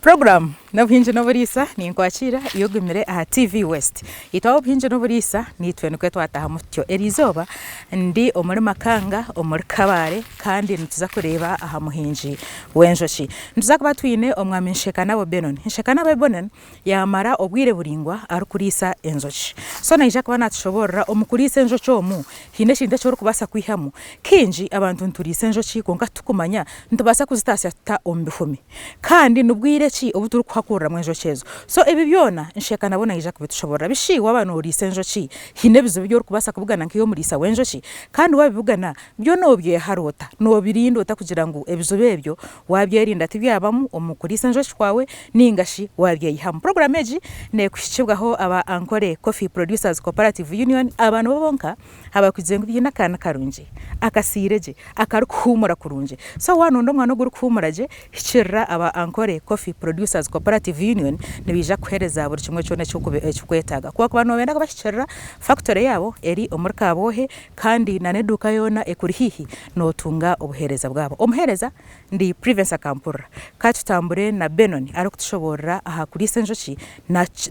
Puroguraamu n'obuhingi n'oburiisa ninkwakiira iwe ogumire aha TV West. Itwe ab'obuhingi n'oburiisa naitwe nikwo twataahamu tutyo. Eriizooba ndi omuri Makanga omuri Kabale kandi nituza kureeba aha muhingi w'enjoki. Nituza kuba twine omwami Nshekanabo Benon. Nshekanabo Benon yaamara obwire buraingwa arikuriisa enjoki. So naija kuba naatushoboorora omu kuriisa enjoki omu haine ekintu eki orikubaasa kwihamu. Kaingi abantu nituriisa enjoki kwonka titurikumanya nitubaasa kuzitaasya tuta omu bihumi. Kandi ni bwire ki obu turikuhakuriramu enjoki ezo? So ebi byona Nsheka nabwo naija kubitushoboorora. Bishi waaba nooriisa enjoki, haine ebizibu ebi orikubaasa kubugana nk'iwe omuriisa w'enjoki? Kandi waabibugana, byo noobyehara ota? Noobirinda ota kugira ngu ebizibu ebyo waabyerinda tibyabamu omu kuriisa enjoki kwawe nainga shi waabyeyihamu? Puroguraamu egi neekuhikibwaho aba Ankole Coffee Producers Cooperative Union. Aba nibo bonka abakwizire ngu biine akaana karungi, akasiire gye, akarikuhuumura kurungi. So waaba nooyenda omwana ogurikuhuumura gye, hikirira aba Ankole Coffee Producers Cooperative Union nibaija kukuheereza buri kimwe kyona eki orikwetaaga. Ku wakuba nooyenda kubahikirira, fakitore yaabo eri omuri Kabwohe kandi n'eduuka yoona ekuri haihi nootunga obuheereza bwabo. Omuheereza ndi Privence Akampurira. Ka tutambure na Benon arikutushoboorora aha kuriisa enjoki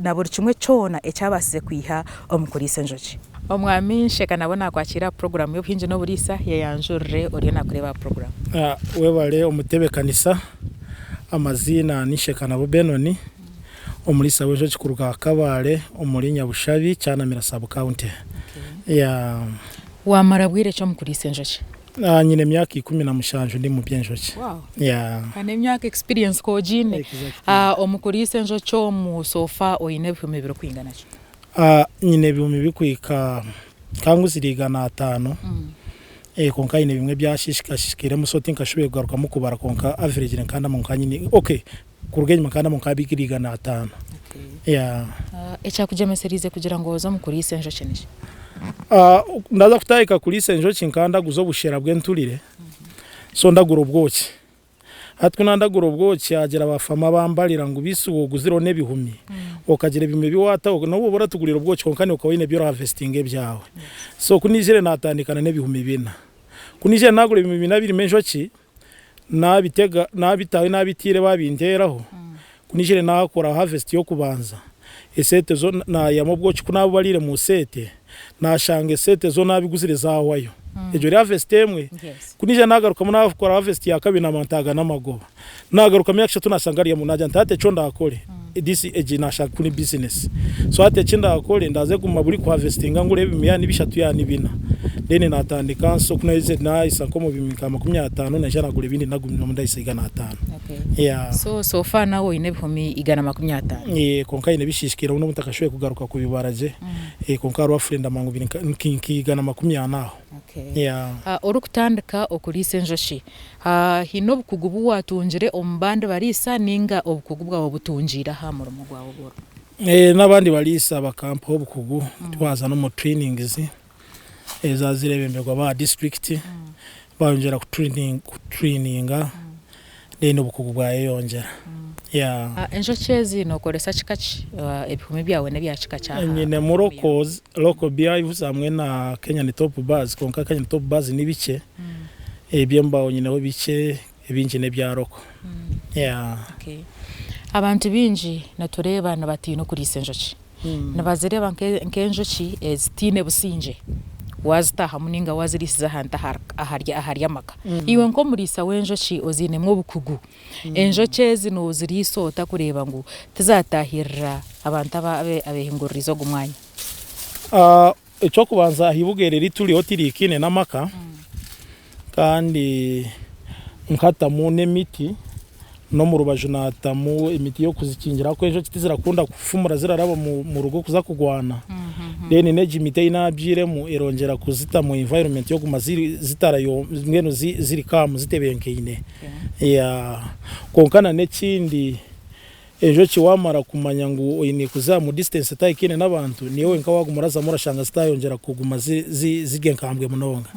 na buri kimwe kyona eki abaasize kwiha omu kuriisa enjoki. Omwami Nsheka nabwo naakwakiira aha puroguraamu y'obuhingi n'oburiisa, yeyanjurire oriyo naakureeba aha puroguraamu. Webale omutebekanisa, amaziina ni Nshekanabo Benon, omuriisa w'enjoki kuruga Kabale omuri Nyabushabi, Kyanamira sub county. Waamara bwire ki omu kuriisa enjoki? Nyine emyaka 17 ndi omu by'enjoki. Ka n'emyaka experience ka ogiine. Omu kuriisa enjoki omu so far oine ebihumi birikwingana ki? Nyine ebihumi birikuhika nka ngu ziri 500 kwonka haine bimwe ebyashishikiremu so tinkashoboire kugarukamu kubara kwonka average nka ndamanya ngu nyine okay kuruga enyima nkaba ndamanya ngu biri 500. Ekyakugyemesereize kugira ngu oze omu kuriisa enjoki niki? Ndaza kutandika kuriisa enjoki nkaba ndaguza obushera bw'enturire so ndagura obwoki. Hati ku nandagura obwoki hagira ba fama bambarira ngu bisi iwe oguzireho n'ebihumi okagira ebihumi ebi wataho nobu oba oratugurira obwoki kwonka naiwe okaba oine ebi orahavesitinga ebyawe. So ku naizire natandikana n'ebihumi bina. Ku naizire nagura ebihumi bina birimu enjoki nabitega nabitaho nabitiire babinteeraho, ku naizire nakora harvest y'okubanza esente zo nayihamu obwoki ku nabubariire mu sente nashanga esente zo nabiguzire zahwayo. Egyo eri harvest emwe. Ku naija nagarukamu nakora harvest ya kabiri namanya nti aga n'amagoba. Nagarukamu eya kashatu nashanga ari emwe nagira nti hati eki ndakore this egi nashanga ku ni business. So hati eki ndakore ndaze kuguma buri ku harvestinga ngure ebihumi yaaba ni bishatu yaaba ni bina. Then natandika so ku naherize nahisa nk'omu bihumi nka 50 naija nagura ebindi nagumizamu ndahisa 500. Yeah. So so far nawe oine ebihumi 150? Eeh kwonka haine ebishiishikaire n'obu ntakashoboire kugaruka kubibara gye. Kwonka roughly ndamanya ngu biri nka 140 aho. Orikutandika okuriisa enjoki, haine obukugu obu waatungire omu bandi bariisa nainga obukugu bwawe obutungiire aha murimo gwawe ogu orimu? N'abandi bariisa bakampaho obukugu twaza n'omu trainings ezaba zireebemberwa aba disiturikiti bayongyera kututraininga then obukugu bwayeyongyera. Enjoki ezi nookoresa kika ki? Ebihumi byawe n'ebya kika kyaha? Nyinemu local beehives hamwe na Kenyan top bars kwonka Kenyan top bars ni bikye, eby'embaaho nyineho bikye ebingi n'ebya local. Abantu baingi nitureeba nibatiina okuriisa enjoki. Nibazireeba nk'enjoki ezitaine busingye waazitaahamu nainga waaziriisiza ahantu ahari amaka. Iwe nk'omuriisa w'enjoki oziinemu obukugu, enjoki ezi nooziriisa ota kureeba ngu tizaataahirira abantu abeehinguririize ogu mwanya? Eky'okubanza aha ibuga eri eri turiho tiriikaine n'amaka kandi nkatamu n'emiti n'omu rubaju naatamu emiti y'okuzikingira ahabw'okuba enjoki tizirakunda kufumura ziraraba omu rugo kuza kurwana then n'egi miti ei naabyiremu erongyera kuzita omu environment y'okuguma mbwenu ziri calm zitebenkeine. Kwonka n'ekindi Enjoki wamara kumanya ngu oine kuza mu distance etahikaine n'abantu, niiwe wenka waguma orazamu orashanga zitayongyera kuguma ziri enkambwe munonga.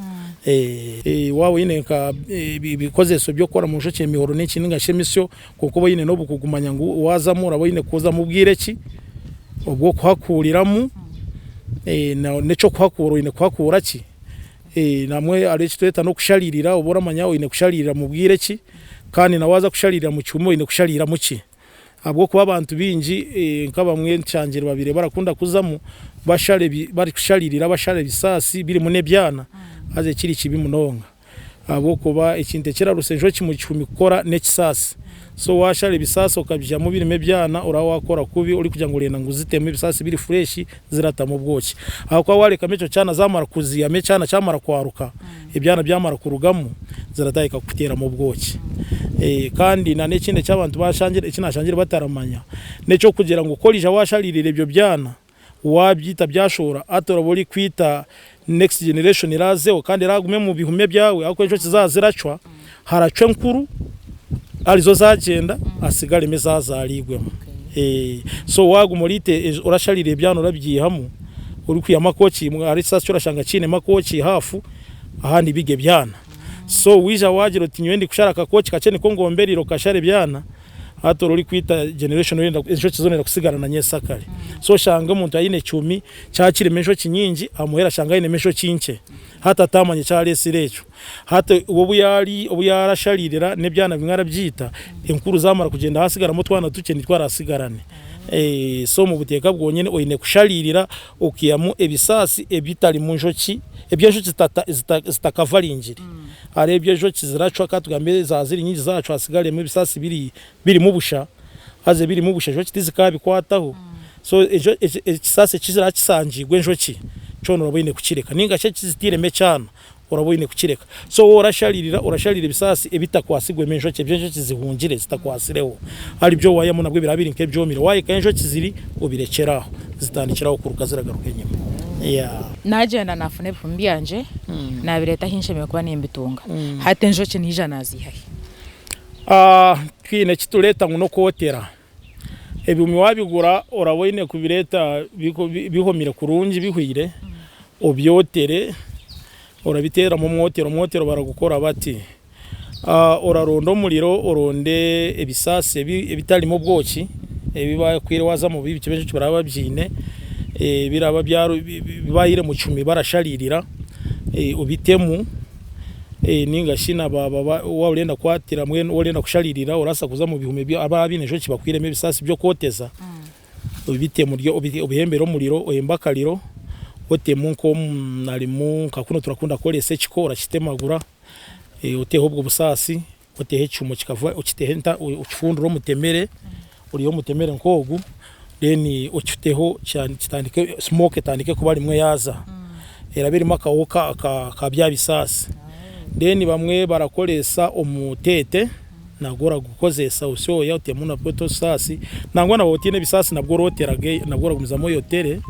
Waaba oine nka ebikozeso by'okukora mu njoki emihoro n'eki ninga shi emisyo, kwonka obe oine n'obukugu kumanya ngu waazamu oraba oine kuzamu bwire ki obw'okuhakuuriramu, n'eky'okuhakuura oine kuhakuura ki, Namwe hariho eki tweta n'okusharirira oba oramanya oine kusharirira mu bwire ki kandi na waaza kusharirira mu kihumi oine kushaririramu ki. Ahabw'okuba abantu baingi nk'abamwe nshangire babaire barakunda kuzamu bashara barikusharirira bashara ebisaasi birimu n'ebyana haza ekiri kibi munonga ahabw'okuba ekintu ekirarusa enjoki omu kihumi kukora n'ekisaasi. So waashara ebisaasi okabiihamu birimu ebyana oraba waakora kubi orikugira ngu orenda ngu zitemu ebisaasi biri fresh ziratamu obwoki. Ahabw'okuba waarekamu ekyo kyana zaamara kuziihamu ekyana kyamara kwaruka, ebyana byamara kurugamu ziratandika kukuteeramu obwoki. Kandi n'ekindi eki abantu bashangire eki nashangire bataramanya n'eky'okugira ngu ku oriija waasharirira ebyo byana waabyita byashohora hati oraba orikwita next generation eraazeho kandi eraagume omu bihumi ebyawe ahabw'okuba enjoki zaaba ziracwa haracwa enkuru arizo zaagyenda hasigaremu ezaazaariirwemu. So waaguma oriita orasharira ebyana orabyihamu orikwihamu akooki hariho ekisaasi eki orashanga kiinemu akooki haafu ahandi biri ebyana. So waija waagira oti nyowe ndikushara akakooki kakye niko ngombereire okashara ebyana, hati ora orikwita generation orenda enjoki zoona orenda kusigara na nyensakare. So oshange omuntu aine ekihumi kyaba kirimu enjoki nyingi aha muheru ashanga ainemu enjoki nkye hati atamanya ekyaresire ekyo. Hati we obu yaari obu yaarasharirira n'ebyana bimwe arabyita, enkuru zaamara kugyenda haasigaramu otwana tukye nitwo araasigarane. So omu buteeka bwonyine oine kusharirira okaihamu ebisaasi ebitarimu njoki, ebi enjoki zitakavaringire. Hariho ebi enjoki ziracwa ka tugambe zaaba ziri nyingi zaacwa hasigaremu ebisaasi birimu busha, haza ebirimu busha enjoki tizikaabikwataho. So ekisaasi eki kiraba kisangirwe enjoki kyona oraba oine kukireka nainga shi ekizitairemu ekyana oraba oine kukireka. So waaba orasharirira, orasharira ebisaasi ebitakwatsirwemu enjoki, ebi enjoki zihungire zitakwasireho. Hari ibyo waayihamu nabwo biraba biri nk'ebyomire. Waahika ahu enjoki ziri, obirekyere aho, zitandikire aho kuruka ziragaruka enyima. Yeah. Naagyenda naafuna ebihumi byangye, naabireeta ahu nshemereire kuba nimbitunga. Hati enjoki naija naaziiha hi? Twine eki tureeta ngu n'okwotera. Ebihumi waabigura oraba oine kubireeta bihomire kurungi bihweire, obyotere, orabiteeramu omwotero, omwotero baragukora bati, oraronda omuriro oronde ebisaasi ebitarimu obwoki ebi baakwire waaza omu bibiikiro by'enjoki baraba babiine, ebiraba baihire omu kihumi barasharirira obitemu. Ninga shi na baaba waaba orenda kwatira mbwenu waaba orenda kusharirira orabaasa kuza omu bihumi ebi abaaba baine enjoki bakwiremu ebisaasi by'okwoteza obitemu obihembere omuriro ohembe akariro otemu nk'omu harimu nka kunu turakunda kukoresa ekiko orakitemagura oteho obwo busaasi oteho ekihumo kikava okiteho enta okifundure omutemere oriho omutemere nk'ogu then okiteho kitandike smoke etandike kuba rimwe yaaza eraba erimu akahuka ka bya bisaasi then bamwe barakoresa omuteete nagwo oragukozesa osyoya otemu nabwo otusaasi nangwa na waaba otiine ebisaasi nabwo orootera ge nabwo oragumizamu oyotere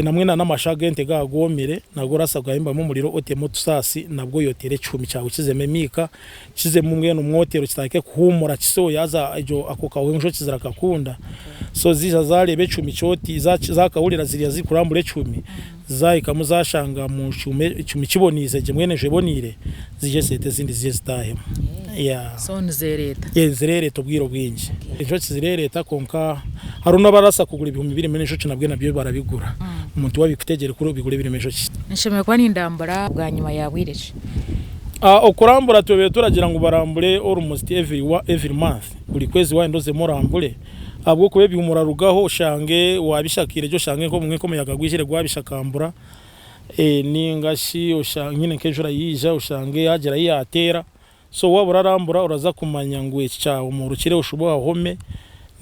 namwe na n'amasha g'ente gaaba goomire nago orabaasa kugahembamu omuriro otemu otusaasi nabwo oyotere ekihumi kyawe kizemu emiika. Kizemu mbwenu omwotero kitandike kuhuumura kisoya haza egyo ako kahuho enjoki zirakakunda. So ziija zareeba ekihumi kyoti zakahurira zirya zirikurambura ekihumi zahikamu zashanga mu kihumi ekihumi kiboniize gye mbwenu enju eboniire ziije zireete ezindi ziije zitaahemu. Yeah. So nizereeta? Nizireereeta obwire obwingi. Enjoki zireereeta kwonka hariho n'abarabaasa kugura ebihumi birimu enjoki nabwe nabyo barabigura. Omuntu waaba abikutegire kuri obigura ebirimu enjoki. Nshemereire kuba nindambura bwanyima ya bwire ki? Okurambura twebire turagira ngu barambure almost every month, buri kwezi wayenda ozemu orambure ahabw'okuba ebihumi orarugaho oshange wabishakire gye oshange nk'obumwe nk'omuyaga gwizire gwabishakambura ninga shi oshange nyine nk'enjura yaija oshange yagira ahu yateera. So waaba orarambura oraza kumanya ngu eki kyahumuurukire oshube ohahome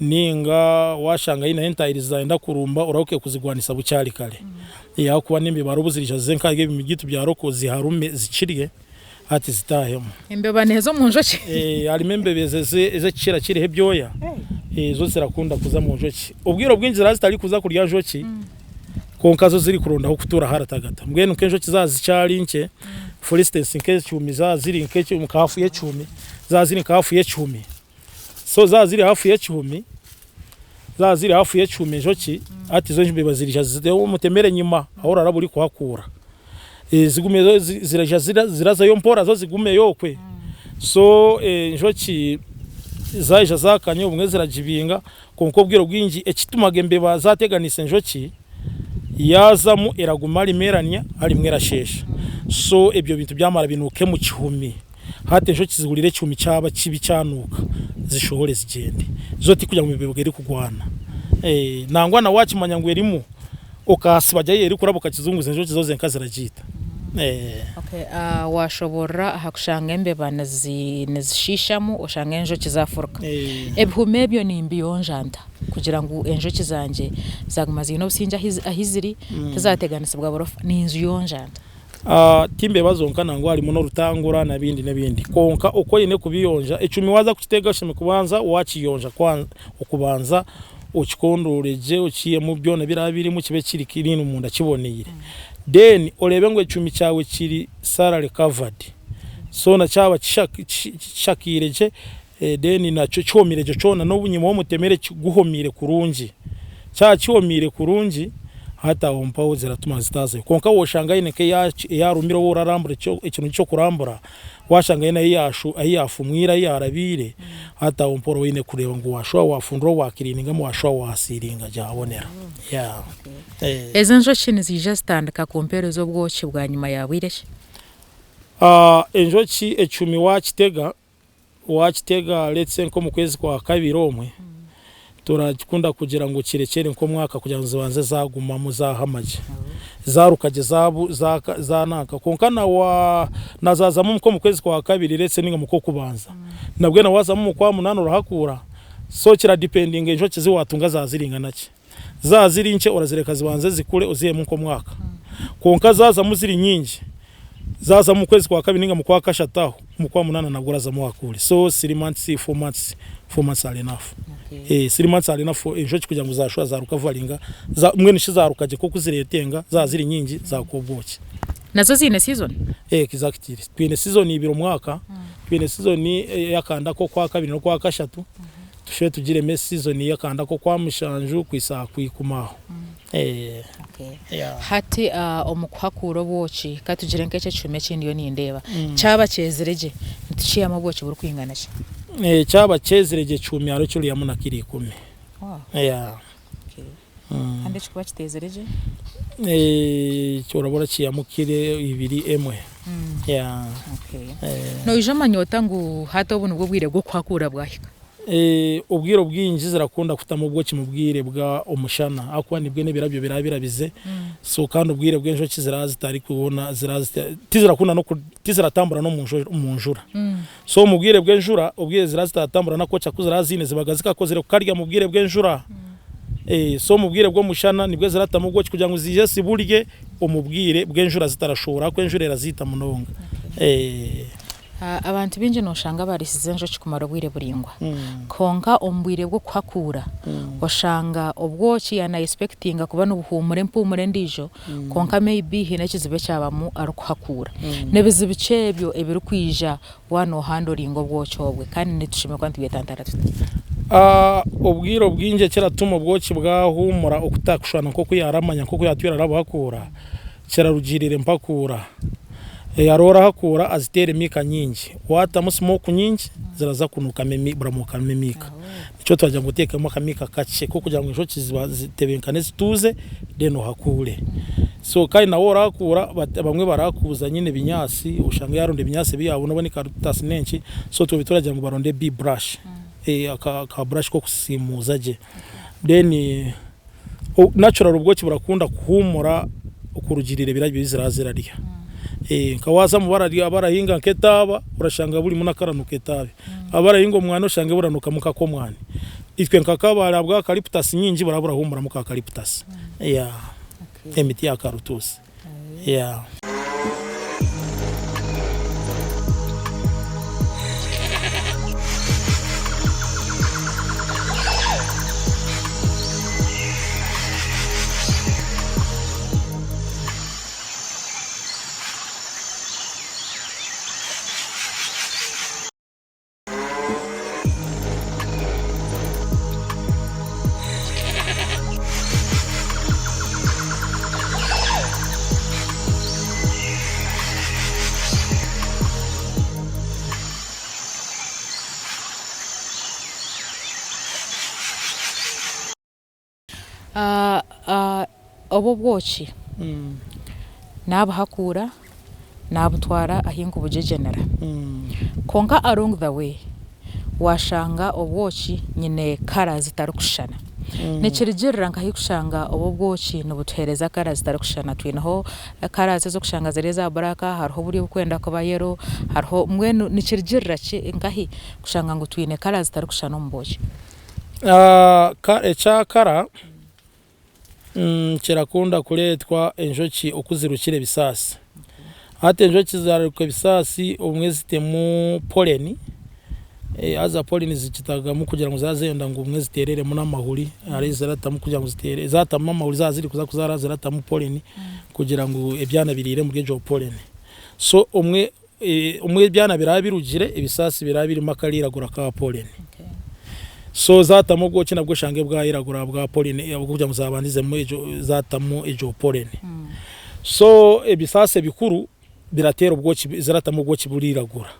ninga waashanga haine ahu entaahirizi zaayenda kurumba orahuke kuzigwanisa bukyari kare. Ahabw'okuba n'embeba hariho obu ziriija zize nk'aha ebimi byaitu bya roko ziharume zikirye hati zitaahemu. Embeba neeza omu njoki? Harimu embeba ez'ekikira kiriho ebyoya, zo zirakunda kuza omu njoki. Obwire obwingi ziraba zitarikuza kurya njoki. Kwonka zo zirikuronda ah'okutuura haratagata. Mbwenu nk'enjoki zaaba zikyari nkye, for instance nk'ekihumi zaaba ziri nka hafu y'ekihumi, zaaba ziri nka hafu y'ekihumi, so zaaba ziri hafu y'ekihumi, zaaba ziri hafu y'ekihumi enjoki, hati zo embeba ziriija ziteho omutemere enyima ahu oraraba orikuhakuura. Zigume zo ziraija zirazayo mpora zo zigumeyo okwe. So enjoki zaija zakanya obumwe ziragibinga. Kwonka obwire obwingi ekitumaga embeba zateganisa enjoki, yazamu eraguma arimu eranya arimu erasheesha. So ebyo bintu byamara binuuka omu kihumi. Hati enjoki zihurire ekihumi kyaba kibi kyanuuka, zishohore zigyende. Zo tikugira ngu embeba erikugwana. Nangwa na wakimanya ngu erimu, okasiba gye ahu erikuraba okakizunguza enjoki zo zenka ziragiita. Okay, washoboorora aha kushanga embeba nizishiishamu oshanga enjoki zafuruka. Ebihumi ebyo nimbiyonja nta kugira ngu enjoki zangye zaguma ziine obusingye ahi ziri tizateganisibwa burofa? Ninziyonja nta? Ti mbeba zonka nangwa harimu n'orutangura n'ebindi n'ebindi. Kwonka oku oine kubiyonja, ekihumi waaza kukiteega oshemereire kubanza waakiyonja okubanza okikondoore gye okiihemu byona ebiraba birimu kibe kiri clean omunda kiboneire. Then oreebe ngu ekihumi kyawe kiri thoroughly covered. So na kyaba kishakiire gye then nakyo kihomire gye kyona n'obunyima omutemere guhomiire kurungi. Kyaba kihomiire kurungi hati aho mpaho ziratuma zitaazayo. Kwonka woshanga haine nk'eyarumire ou orarambura ekirungi ky'okurambura, washanga haine ahu yaafumwire ahu yaarabiire, hati aho mpaho oraba oine kureeba ngu waashuba waafundura waakiriiningamu waashuba waasiiringa gye habonera. Ezo enjoki niziija zitandika kumpeereza obwoki bwanyima ya bwire ki? Enjoki ekihumi waakitega Waakitega let's say nk'omu kwezi kwa kabiri omwe, turakunda kugira ngu kirekyere nk'omwaka kugira ngu zibanze zaagumamu zaahama gye, zaaruka gye zaananka. Kwonka na wa na zaazamu nk'omu kwezi kwa kabiri let's say nainga omu kw'okubanza, nabwe na waazamu omu kwa munaana orahakuura. So kiradipendinga enjoki ezi waatunga zaaba ziringana ki. Zaaba ziri nkye orazireka zibanze zikure ozihemu nk'omwaka. Kwonka zaazamu ziri nyingi, zaazamu omu kwezi kwa kabiri nainga mu kwa kashatu aho, omu kwa munaana nabwo orazamu ohakuure. So three months, four months, four months are enough. Three months are enough for enjoki kugira ngu zaashuba zaarukavaringa, mbwenu shi zaaruka gye nk'oku zireetenga, zaaba ziri nyingi zaakuha obwoki. Nazo ziine season? Exactly. Twine season ibiri omu mwaka, twine season ey'akanda k'okwa kabiri n'okwa kashatu. Tushube tugiremu esizoni y'akanda k'okwa mushanju kuhitsya aha kw'ikumi aho. Hati omu kuhakuura obwoki, ka tugire nk'eki ekihumi eki ndiyo nindeeba, kyaba kyezire gye, nitukiihamu obwoki burikwingana ki? Kyaba kyezire gye ekihumi hariho eki oriihamu na kiro ikumi. Kandi ekikuba kiteezire gye? Oraba orakiihamu kiro ibiri emwe. Noija omanya ota ngu hati obu nibwo bwire bw'okuhakuura bwahika? Obwire obwingi zirakunda kutamu obwoki mu bwire bwa omushana ahakuba nibwe n'ebirabyo biraba birabize so kandi obwire bw'enjoki ziraba zitarikubona tizirakunda tiziratambura n'omu njura so omu bwire bw'enjura obwire ziraba zitaratambura n'akookya ku ziraba ziine zibaga zikakozire kukarya omu bwire bw'enjura so omu bwire bw'omushana nibwe ziratamu obwoki kugira ngu ziije ziburye omu bwire bw'enjura zitarashohora ahakuba enjura eraziita munonga. Abantu baingi noshanga barisize enjoki kumara obwire buraingwa kwonka omu bwire bw'okuhakuura oshanga obwoki yaaba na expectinga kuba nibuhuumura empuumura endiijo kwonka may be haine ekizibu ekyabamu arikuhakuura. Nibizibu ki ebyo ebirikwija waaba nohandoringa obwoki obwe kandi nitushemereire kuba nitubyetantara tuta? Obwire obwingi ekiratuma obwoki bwahuumura okutakushushana nk'oku yaaramanya nk'oku yaatwire arabuhakuura Kirarugiirira empakuura. Hariho orahakuura aziteera emiika nyingi. Waatamu smoke nyingi ziraza kunuukamu buramuukamu emiika. Nikyo twagira ngu oteekemu akamiika kakye k'okugira ngu enjoki zitebenkane zituuze then ohakuure. So kandi nawe orahakuura bamwe barahakuuza nyine ebinyaatsi oshange yaaronda ebinyaatsi ebi yaabona oba ni karitasi n'enki so itwe turagira ngu baronde bee brush, aka brush k'okusiimuuza gye. Then Natural obwoki burakunda kuhumura okurugirira ebirabyo ebi ziraba zirarya. Nka waaza omu barahinga nk'etaaba orashanga burimu n'akaranuka etaabe. Abarahinga omwani oshange buranukamu nk'akomwani. Itwe nka Kabale ahabwa kaliputasi nyingi buraba burahumuramu ka kaliputasi. Emiti ya karutuusi. Obu obwoki nabuhakuura. Naabutwara ahi nkubugyegyenera. Kwonka along the way, waashanga obwoki nyine kara zitarikushushana. Nikirugiirira nka kushanga obu obwoki nibutuheereza kara zitarikushushana. Twineho karazi ez'okushanga ziri eza buraaka, hariho buri oburikwenda kuba yero, hariho mbwenu nikirugiirira ki nkahi kushanga ngu twine kara zitarikushushana omu bwoki? Ekya kara Kirakunda kureetwa enjoki oku zirukire ebisaasi. Hati enjoki zaaruka ebisaasi obumwe zitemu poleni, haza poleni zigitagamu kugira ngu zaazenda ngu obumwe ziteereremu n'amahuri, hariho ezi ziratamu kugira ngu ziteere, zaatamu amahuri zaaba ziri kuza kuzaara ziratamu poleni kugira ngu ebyana biriire omuri egyo poleni. So obumwe Omwe ebyana biraba birugire, ebisaasi biraba birimu akariragura ka pollen. So zatamu obwoki nabwo oshange bwayiragura bwa pollen ahabw'okugira ngu zabandizemu egyo zatamu egyo pollen. So ebisaasi ebikuru birateera obwoki ziratamu obwoki buriragura.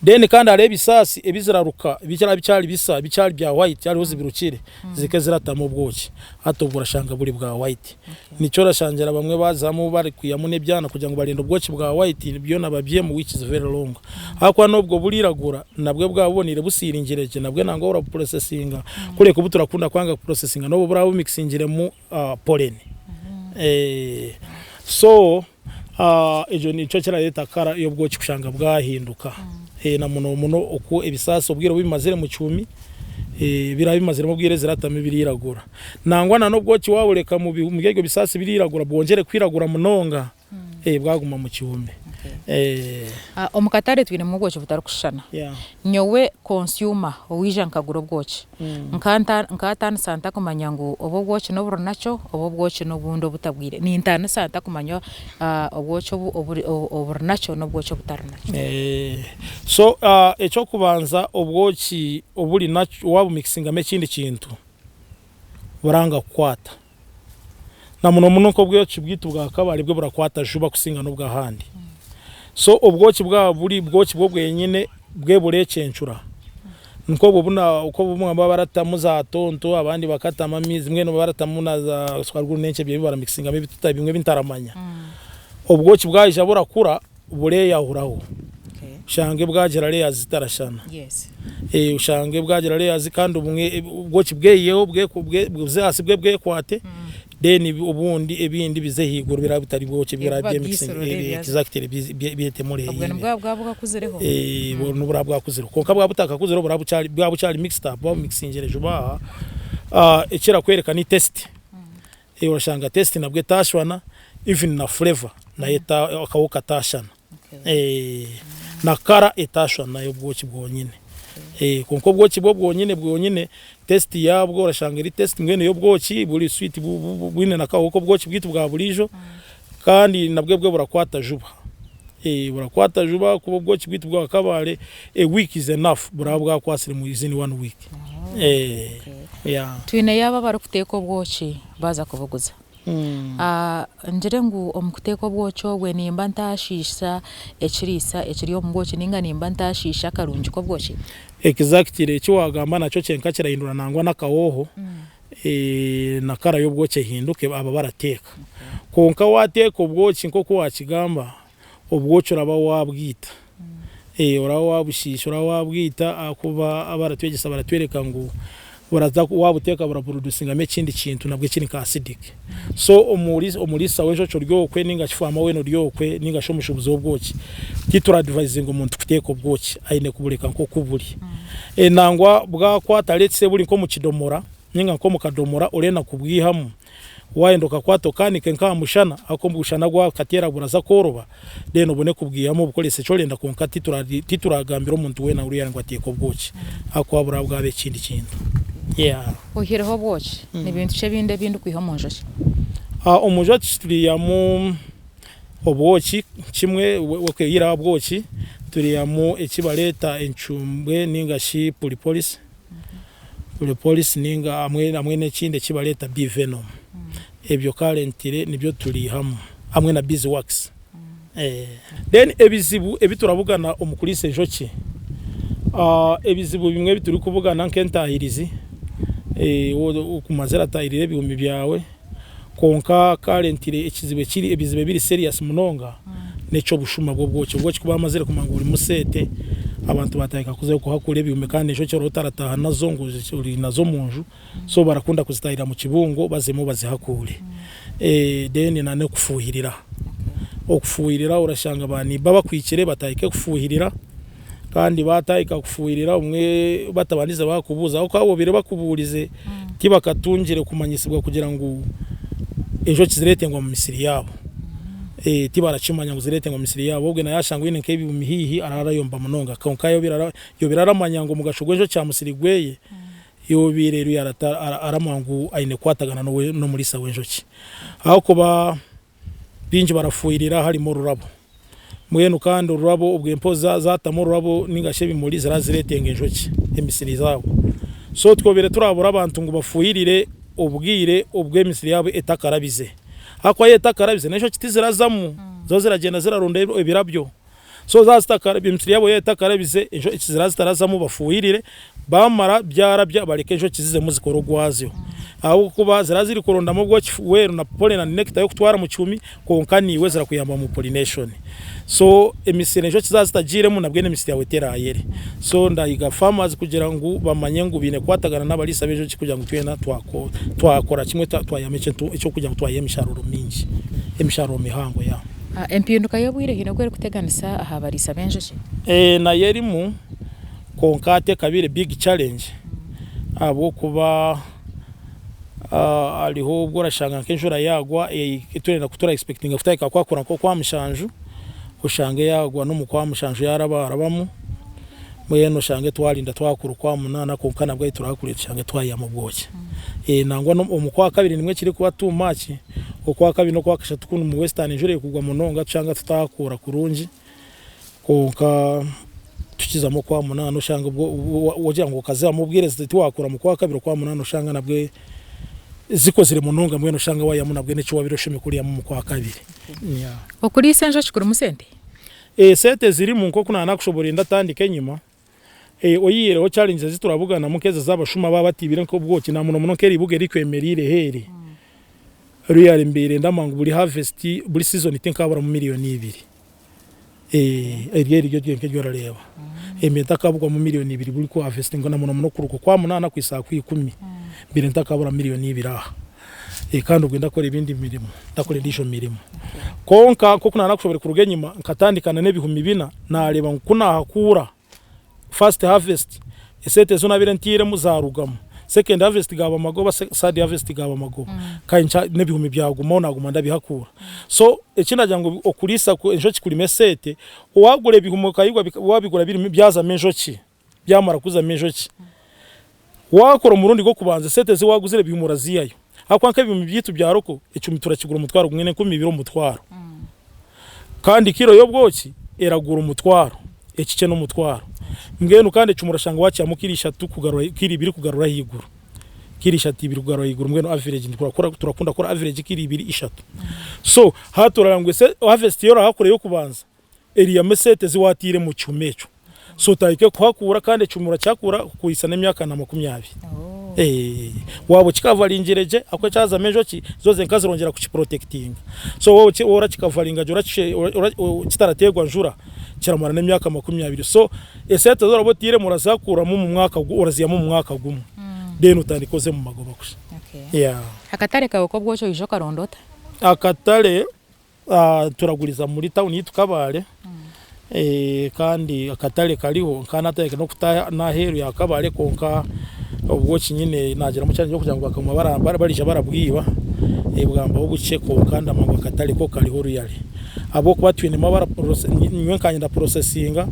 Then kandi hariho ebisaasi ebi ziraruka bikiraba bikyari bisa bikyari bya white hariho zibirukire zike ziratamu obwoki hati obwo orashanga buri bwa white. Nikyo orashangira bamwe bazamu bari kwihamu n'ebyana kugira ngu barinde obwoki bwa white byona babyihemu which is very wrong ahakuba n'obwo buriragura nabwo bwaba buboniire busiringire gye nabwo nangwa orabu processinga kureka obu turakunda kwanga ku processinga n'obu buraba bu mixingiremu pollen so ekyo nikyo kirareeta colour y'obwoki kushanga bwahinduka na muno muno oku ebisaasi obwire obu bimazire omu kihumi Biraba bimaziremu obwire ziratamu biriragura. Nangwa na n'obwoki wabureka omuri ebyo bisaasi biriragura bwongyere kwiragura munonga bwaguma omu kihumi. Omu katare twinemu obwoki butarikushushana. Nyowe consumer owaija nkagura obwoki, nkatanisa nta kumanya ngu obu obwoki n'oburi nakyo oba obwoki n'obundi obutabwire? Nintanisa nta kumanya obwoki oburi nakyo n'obwoki obutari nakyo? So eky'okubanza obwoki oburi nakyo wabumikisingamu ekindi kintu buranga kukwata. Na muno muno nk'obwoki bwitu bwa Kabale bwo burakwata juba kusinga n'obw'ahandi. So obwoki bwaba buri bwoki bwo bwenyine bwe burekyencura. Nk'obwo obu nk'obumwe baba baratamu za tonto abandi bakatamu amaizi mbwenu baratamu na za sukari n'enki ebyo ebi baramikisingamu ebimwe ebi ntaramanya. Obwoki bwaija burakura bureyahuraho oshange bwagira layers zitarashushana, oshange bwagira layers kandi obumwe obwoki bweyiheho buze ahansi bwe bwekwate then obundi ebindi bize ahaiguru biraba bitari bwoki biraba exactly byetemu layer n'oburaba bwakuzire kwonka bwaba butakakuzire buraba bukyari mixed up babumixingire juba aha ekirakwereka ni taste. Orashanga taste nabwo etashwana even na flavour nayo akahoho katashana na colour etashwana y'obwoki bwonyine. Kwonka obwoki bwo bwonyine bwonyine taste yabwo orashanga eri taste mbwenu ey'obwoki buri sweet bwine n'akahoho k'obwoki bwitu bwa buriijo kandi nabwo bwo burakwata juba. Burakwata juba kuba obwoki bwitu bwa Kabale a week is enough buraba bwakwasire within one week. Twineyo abo abarikuteeka obwoki baaza kubuguza. Ngire ngu omu kuteeka obwoki obwe nimba ntashiisha ekiriisa ekiri omu bwoki nainga nimba ntashiisha akarungi k'obwoki? Exactly eki waagamba nakyo kyenka kirahindura nangwa n'akahooho na kara y'obwoki ehinduke baaba barateeka. Kwonka waateeka obwoki nk'oku waakigamba, obwoki oraba waabwita, oraba waabushiisha, oraba waabwita ahakuba abaratwegyesa baratworeka ngu buraza waabuteeka burapurodusingamu ekindi kintu nabwo ekiri nka acidic. So omuriisa w'enjoki ori okwe nainga shi faama weena ori okwe nainga shi omushuubuzi w'obwoki, tituradivayizinga omuntu kuteeka obwoki, aine kubureka nk'oku buri. Nangwa bwakwata let's say buri nk'omu kidomora nainga nk'omu kadomora orenda kubwihamu, Waayenda okakwata okaanike nk'aha mushana, ahakuba omushana gwakateera guraza kworoba, then obone kubwihamu obukorese eki orenda kwonka tituragambira omuntu weena oriya ngu ateeke obwoki ahakuba buraba bwaba ekindi kintu. Yeah. Oihireho obwoki, ni bintu ki ebindi ebi ndikwiha omu njoki? Omu njoki turiihamu obwoki kimwe, oihireho aha bwoki turiihamu eki bareeta encumbwe ninga shi puripolisi. Police ninga hamwe nekindi ekibareeta bee venom ebyo currently nibyo turihamu hamwe na bees wax. Then ebizibu ebiturabugana omu kuriisa enjoki, ebizibu bimwe ebiturikubugana nk'entahirizi, okumazire atahirira ebihumi byawe kwonka currently ekizibu ekiri ebizibu ebiri serious munonga. N'eky'obushuma bw'obwoki. Obwoki ku baamazire kumanya ngu burimu seete, abantu baatandika kuzayo kuhakura ebihumi kandi enjoki oraba otarataaha nazo ngu ori nazo omu nju, so barakunda kuzitaahirira mu kibungo bazemu bazihakuure. Then na n'okufuuhirira. Okufuuhirira orashanga ba neighbour bakuhikire batandike kufuuhirira kandi baatandika kufuuhirira obumwe batabandize baakubuuza ahabw'okuba bobaire bakubuurize tibakatungire kumanyisibwa kugira ngu enjoki zireetengwa mu misiri yaabo. Tibarakimanya ngu zireetengwa mu misiri yaabo. Obwe nawe yaashanga oine nk'ebihumi haihi araba arayomba munonga kwonka yoobaire aramanya ngu omugasho gw'enjoki aha musiri gweye yoobaire eriyo aramanya ngu aine kukwatagana n'omuriisa w'enjoki ahabw'okuba baingi barafuhirira harimu orurabo. Mbwenu kandi orurabo obwe empeho zatamu orurabo ninga shi ebimuri ziraba ziretenga enjoki emisiri zaabo. So twobaire turabura abantu ngu bafuhirire obwire obu emisiri yaabo etakarabize ahakuba yaaba etakarabize n'enjoki tizirazamu zo ziragyenda ziraronda ebirabyo. So zaaba zitakarabize emisiri yaabo yaaba etakarabize enjoki ziraba zitarazamu bafuhirire bamara byarabya bareke enjoki zizemu zikore ogwazyo ahabw'okuba ziraba ziri kurondamu obwoki bweru na pollen and nectar y'okutwara omu kihumi kwonka naiwe zirakuyamba omu pollination. So emisiri enjoki zaaba zitagiiremu nabwo emisiri yaawe terayere. So ndahiga farmers kugira ngu bamanye ngu baine kukwatagana n'abariisa b'enjoki kugira ngu twena twakora kimwe twaihamu eky'okugira ngu twaiha emishaaruro mingi, emishaaruro mihango yeah. Empinduka y'obwire haine oku erikuteganisa aha bariisa b'enjoki? Nayo erimu kwonka hati ekabaire big challenge ahabw'okuba hariho obu orashanga nk'enjura yaagwa turenda ku tura expectinga kutandika kwakura nk'okwa mushanju oshange yaagwa n'omu kwa mushanju yaarabarabamu mbwenu oshange twarinda twakura okwa munaana kwonka nabwo ahu turahakurire tushange twayihamu obwoki. Nangwa omu kwakabiri nimwo ekirikuba too much, okwakabiri n'okwakashatu kunu omu western enjura erikugwa munonga tushanga tutahakuura kurungi. Kwonka tukizamu okwamunaana oshanga obwo wogira ngu okazamu obwire tiwakura mu kwakabiri okwamunaana oshanga nabwe zikozire munonga mbwenu oshanga wayihamu nabwe n'eki wabiire oshemereire kurihamu omu kwakabiri. Okuriisa enjoki kurimu sente? Sente zirimu nk'oku naanakushoboorora ndatandika enyima. Oyihireho challenges ezi turabuganamu nk'ezo ez'abashuma baaba batiibire nk'obwoki na muno muno nk'eriibuga eritwemereire eri, really mbaire ndamanya ngu buri harvest, buri season tinkaburamu miriyoni ibiri. Eryo eriryo ryenka eri orareeba. Mbaire ntakabugwamu miriyoni ibiri buri ku harvestinga na muno muno kuruga okwamunaana kuhitsya aha kwikumi, mbaire ntakabura miriyoni ibiri aha. Kandi obwe ndakora ebindi mirimo, ndakora endiijo mirimo. Kwonka nk'oku naanakushoboire kuruga enyima nkatandika n'ebihumi bina, naareeba ngu ku naahakuura first harvest, esente ezi naabaire ntairemu zaarugamu, second harvest gaaba magoba, third harvest gaaba magoba, kandi n'ebihumi byagumaho naaguma ndabihakuura. So eki ndagira ngu okuriisa enjoki kurimu esente, waagura ebihumi okayigwa waabigura birimu byazamu enjoki, byamara kuzamu enjoki, waakora omurundi gw'okubanza esente ezi waaguzire ebihumi oraziihayo ahabw'okuba nk'ebihumi byaitu bya roko ekihumi turakigura omutwaro gumwe n'enkumi ibiri omutwaro kandi kiro y'obwoki eragura omutwaro ekikye n'omutwaro mbwenu kandi ekihumi orashanga waakihamu kiro ishatu kugarura kiro ibiri kugarura ahaiguru kiro ishatu ibiri kugarura ahaiguru mbwenu average turakunda kukora average kiro ibiri ishatu so hati orareba ngu harvest ei orahakora ey'okubanza eriyamu esente ezi waataire omu kihumi ekyo. So otandike kuhakuura kandi ekihumi orakihakuura kuhitsya n'emyaka na 20. Waaba okikavaringire gye ahabw'okuba kyazamu enjoki zo zenka zirongyera kukiprotectinga. So waaba orakikavaringa gye kitarateerwa njura kiramara n'emyaka 20. So esente ezi oraba otairemu orazihakuuramu omu mwaka oraziihamu omu mwaka gumwe then otandike oze omu magoba kusha. Akatare kaawe k'obwoki oija okaronda ota? Akatare Turaguriza muri tawuni yaitu Kabale kandi akatare kariho nkaba natandika n'okutaaha n'aheeru ya Kabale kwonka obwoki nyine naagiramu challenge y'okugira ngu bakaguma baraija barabwiba bwambaho bukye kwonka ndamanya ngu akatare ko kariho really ahabw'okuba twinemu nyowe nkanye ndapurosesinga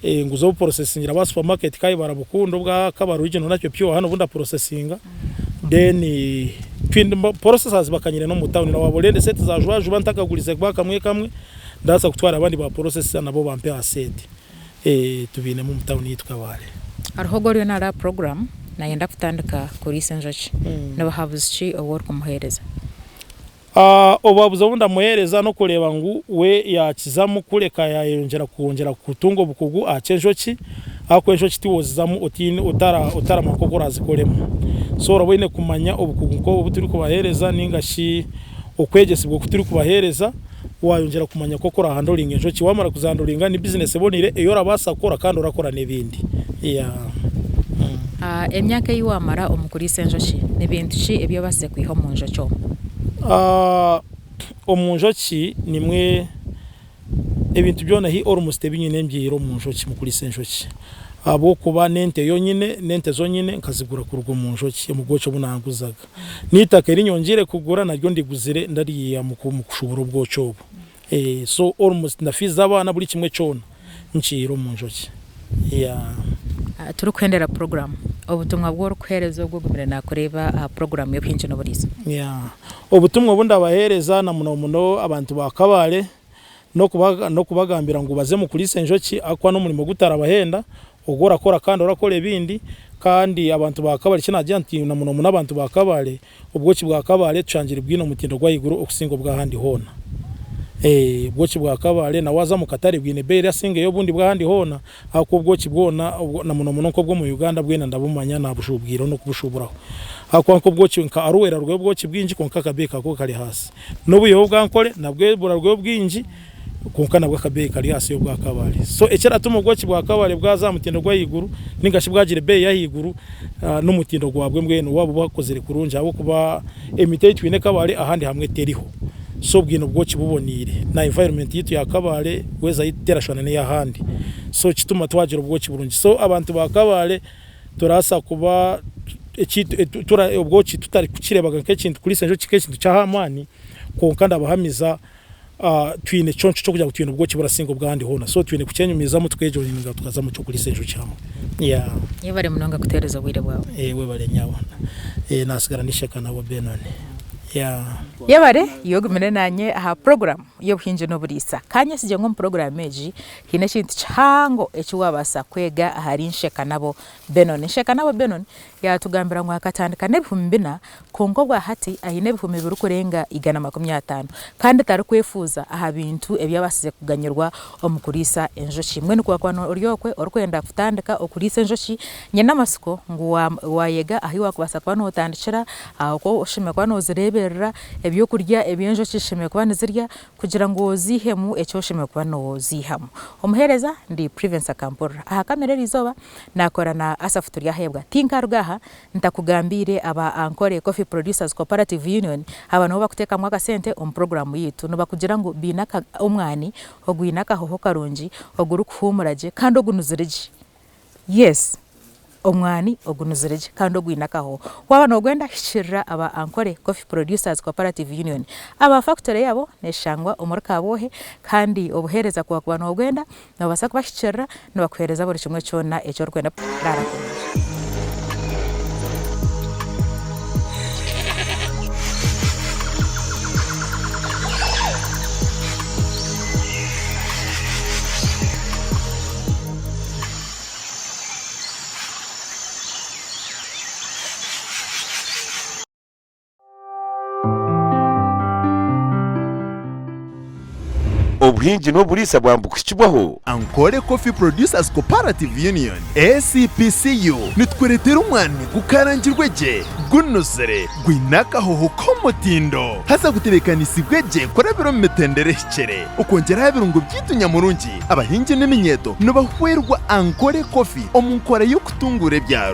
nguza obupurosesingira aba supermarket kandi barabukunda obwa Kabale original nakyo pure hanu obu ndapurosesinga then twine processors bakanyire n'omu town na waaba orenda esente za juba juba ntakagurize kuba kamwe kamwe ndabaasa kutwara abandi ba processor nabo bampe aha sente tubiinemu omu town yaitu Kabale. Hariho ogwo oriyo nareeba puroguramu nayenda kutandika kuriisa enjoki, nibuhabuzi ki obu orikumuheereza? Obuhabuzi obu ndamuheereza n'okureeba ngu we yaakizamu kureka yaayeyongyera kwongyera kutunga obukugu aha ky'enjoki ahakuba enjoki tiwoozizamu otaine otaramanya nk'oku oraazikoremu. So oraba oine kumanya obukugu nk'obu obu turikubaheereza nainga shi okwegyesibwa oku turikubaheereza. Waayongyera kumanya nk'oku oraahandoringa enjoki. Waamara kuzihandoringa ni bizinesi eboneire ei orabaasa kukora kandi orakora n'ebindi. Yeah. Emyaka ei waamara omu kuriisa enjoki, ni bintu ki ebi obaasize kwiha omu njoki omwo? Omu njoki nimwe ebintu byona hi almost ebi nyine mbyihire omu njoki, omu kuriisa enjoki. Ahabw'okuba n'ente yonyine, n'ente zonyine nkazigura kuruga omu njoki, omu bwoki obu naaguzaga. N'eitaka eri nyongyeire kugura naryo ndiguzire ndaryiha omu kushuubura obwoki obu. So almost na fees z'abaana buri kimwe kyona nkiihire omu njoki. Yeah. Turikuhendera puroguraamu, obutumwa obu orikuheereza ogwo ogumire naakureeba aha puroguraamu y'obuhingi n'oburiisa. Yeah. Obutumwa obu ndabaheereza na muno muno abantu ba Kabale n'okubagambira ngu baze omu kuriisa enjoki ahakuba n'omurimo gutarabahenda, ogu orakora kandi orakora ebindi kandi abantu ba Kabale eki naagira nti na muno muno abantu ba Kabale, obwoki bwa Kabale tushangire bwine omutindo gw'ahaiguru okusinga obw'ahandi hoona. Obwoki bwa Kabale na waaza omu katare bwine ebeeyi erasinga ey'obundi bw'ahandi hoona ahakuba obwoki bwona na muno muno nk'obw'omu Uganda bwena ndabumanya naabushuubwireho n'okubushuburaho ahakuba nk'obwoki nka Arua erarugayo obwoki bwingi kwonka akabeeyi kaabwo kari ahaasi. N'obwiha obwa Ankole nabwo burarugayo bwingi kwonka nabwo akabeeyi kari ahaasi y'obwa Kabale. So ekiratuma obwoki bwa Kabale bwaza aha mutindo gw'ahaiguru ninga shi bwagira ebeeyi y'ahaiguru n'omutindo gwabwo mbwenu waaba obukozire kurungi ahabw'okuba emiti ei twine Kabale ahandi hamwe teriho. So bwine obwoki buboneire na environment yaitu ya Kabale weather yaitu terashushana n'ey'ahandi so kituma twagira obwoki burungi. So abantu ba Kabale turabaasa kuba obwoki tutarikukireebaga nk'ekintu kuriisa enjoki nk'ekintu ky'amaani kwonka ndabahamiza twine ekiconco ky'okugira ngu twine obwoki burasinga obw'ahandi hoona so twine kukyenyumizamu tukejoininga tukaza omu ky'okuriisa enjoki hamwe. Yeah. Yebare munonga kutuheereza obwire bwawe. Webare nyabo. Nasigara nisheka nabo Benon. Yeah. Yebare iwe ogumire nanye aha puroguramu y'obuhingi n'oburiisa. Ka nyesigye ngu omu puroguramu egi haine ekintu kihango eki waabaasa kwega ahari Nshekanabo Benon. Nshekanabo Benon yaatugambira ngu akatandika n'ebihumi bina kwonka obwa hati aine ebihumi birikurenga 150 kandi tarikwefuuza aha bintu ebi abaasize kuganyirwa omu kuriisa enjoki. Mbwenu ku waakuba ori okwe orikwenda kutandika okuriisa enjoki, nyine amatsiko ngu waayega ahu waakubaasa kuba nootandikira, oku oshemereire kuba noozireeberera, ebyokurya ebi enjoki zishemereire kuba nizirya kugira ngu oziihemu eki oshemereire kuba nooziihamu. Omuheereza ndi Privence Akampurira. Aha kamera eriizooba naakora na Asaph Turyaheebwa. Tinkaruga aha ntakugambiire aba Ankole Coffee Producers Cooperative Union, aba nibo bakuteekamu akasente omu puroguraamu yaitu. Nibakugira ngu baine omwani ogwine akahoho karungi, ogurikuhuumura gye kandi ogunuzire gye. Yes, omwani ogunuzire gye kandi ogwine akahoho. Waaba noogwenda hikiirira aba Ankole Coffee Producers Cooperative Union. Aba fakitore yaabo neeshangwa omuri Kabwohe kandi obuheereza ku wakuba noobwenda noobaasa kubahikiirira nibakuheereza buri kimwe kyona eki orikwenda. Raara kurungi. Obuhingi n'oburiisa bwambukuhikibwaho. Ankole Coffee Producers Cooperative Union, ACPCU, nitukureetera omwani gukarangirwe gye, gunuzire, gwine akahoho k'omutindo haza gutebeekanisiibwe gye kurabira omu mitendera ehikire. Okwongyera aha birungo byaitu nyamurungi, abahingi n'eminyeeto nibahwerwa Ankole Coffee omu nkora y'okutunguura ebyaro.